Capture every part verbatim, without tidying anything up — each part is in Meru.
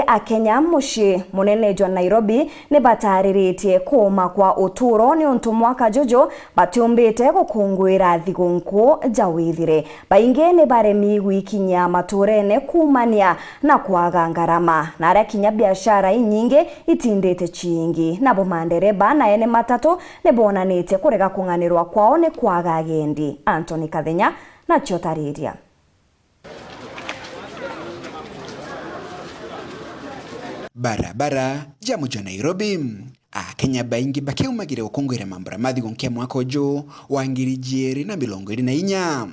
Akenya mucii munene jwa Nairobi ni batariritie kuuma kwa uturo niuntu mwaka juju batiumbite gukunguira thiguu nkuu ja withire. Baingi ni baremi gwikinyia maturene kuumania na kwaga ngarama, na aria kinya biashara inyingi itindite ciingi. Nabo mandereba na ene matatu ni bonanitie kurega kung'anirwa kwao ni kwaga agendi. Anthony Kathenya nacio tariria. Barabara ja muji wa Nairobi. Akenya baingi bakiumagire gukunguira mambura ma thiguu nkuu ya mwaka uju wa ngiri ijiri na mirongo iri na inya.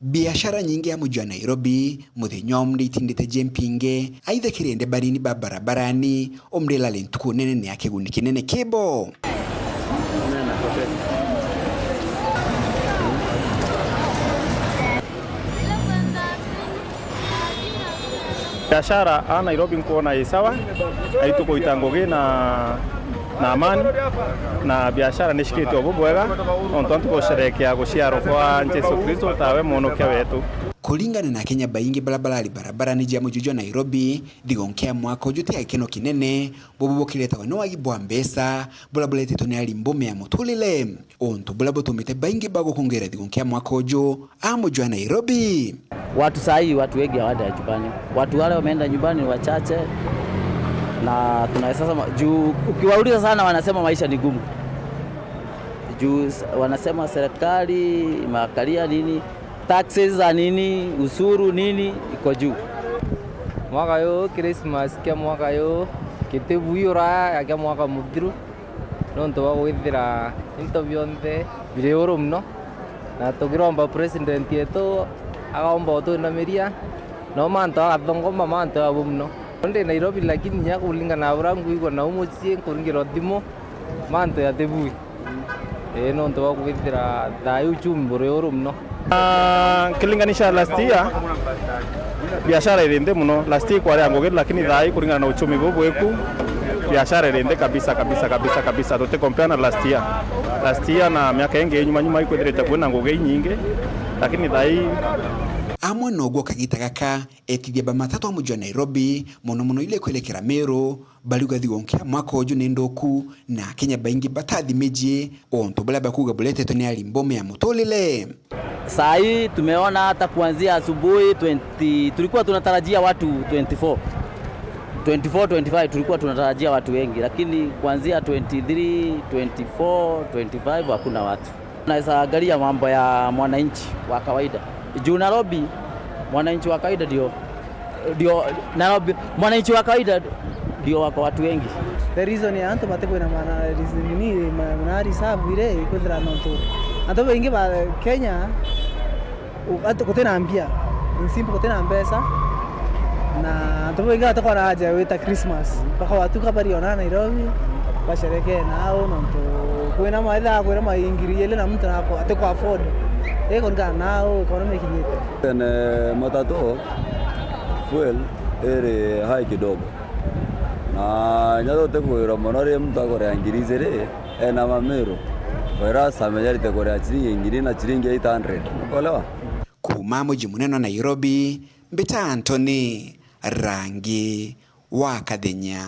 Biashara nyingi ya muji wa Nairobi muthenya wa umunthi itindite ji mpinge, aitha kiri ende banini ba barabarani, umunthi irari ntuku nene ni ya kiguni kinene kibo. Biashara a Nairobi nkwona i sawa, na itukuita ngugi na, na amani, na biashara ni cikite o bubwega, nontu antu gusherekea guciarwa kwa Jesu Kristo tawe mwonokia wetu. Kuringana na Akenya baingi baria barari barabarani ja muji jwa Nairobi, thiguu nkuu ya mwaka uju ti ya gikeno kinene, bubu bukiretagwa ni wagi bwa mbeca, buria buretetwe ni ari mbume ya muturire. Untu buria butumite baingi bagukunguira thiguu nkuu ya mwaka uju a muji wa Nairobi. Watu saa hii, watu wengi hawaenda nyumbani. Watu wale wameenda nyumbani ni wachache, na tunaweza sema, juu ukiwauliza sana wanasema maisha ni gumu. Juu s-, wanasema serikali imeangalia nini, taxes za nini, ushuru nini, iko juu. Mwaka uyu, Christmas kia mwaka uyu, gitibui uraya ya kia mwaka muthiru, nontu bwa gwithira into bionthe biri uru mono, na tukiromba president yetu agaomba utwinamiria, no mantu agathongoma mantu abu mono. Ndi Nairobi, lakini nya kuringana na buria nguigua nau mucii nkuringirwa thimu, mantu yatibui. Ii, nontu bwa kwithira thaa ii uchumi buri uru mono. Ah, nkilinganisha last year, biashara iri nthi mono. Last year kwari ya ngugi, lakini thaa ii kuringana na uchumi buu bwiku, biashara iri nthi kabisa, kabisa, kabisa, kabisa. Tuti compare na last year. Last year na miaka ingi nyuma nyuma ikwithirite kwina ngugi inyingi, lakini thaa ii. Amwe noguo kagita gaka, etithia ba matatu a muji wa Nairobi, mono mono ile kwelekera Meru, bariuga thiguu nkuu ya mwaka uju ni nthuku, na Akenya baingi batathimiji untu buria bakuuga buretetwe ni ari mbume ya muturire. Saa hii tumeona hata kuanzia asubuhi twenty, tulikuwa tunatarajia watu twenty-four. Twenty-four, twenty-five tulikuwa tunatarajia watu wengi, lakini kuanzia twenty-three, twenty-four, twenty-five hakuna watu. Naweza angalia mambo ya mwananchi wa kawaida. Juu Nairobi, mwananchi wa kawaida ndio, ndio, Nairobi, mwananchi wa kawaida ndio wako watu wengi. The reason ya antu batikwina mana, nini, ma-, mana reserve ire, ikwithira nontu antu baingi ba Kenya, u-, ati-, gutina mbia. In simple, gutina mbeca. Na antu baingi batikona haja ya gwita Christmas. Mpaka watuka bari ona Nairobi, basherekee nao, nontu kwina maitha kwina ma ngiri ili na muntu nako atiku afford. Ii kuringana nao economy ikinyite. Tene matatu, fuel iri high kidogo. Na inya tutikwirwa mono ri muntu akuria ngiri ijiri, ena mamiru. Wira samenya rite kuria ciringi ngiri na ciringi eight hundred. Ukolewa? Kuuma muji munene wa Nairobi, mbita Anthony Rangi wa Kathenya.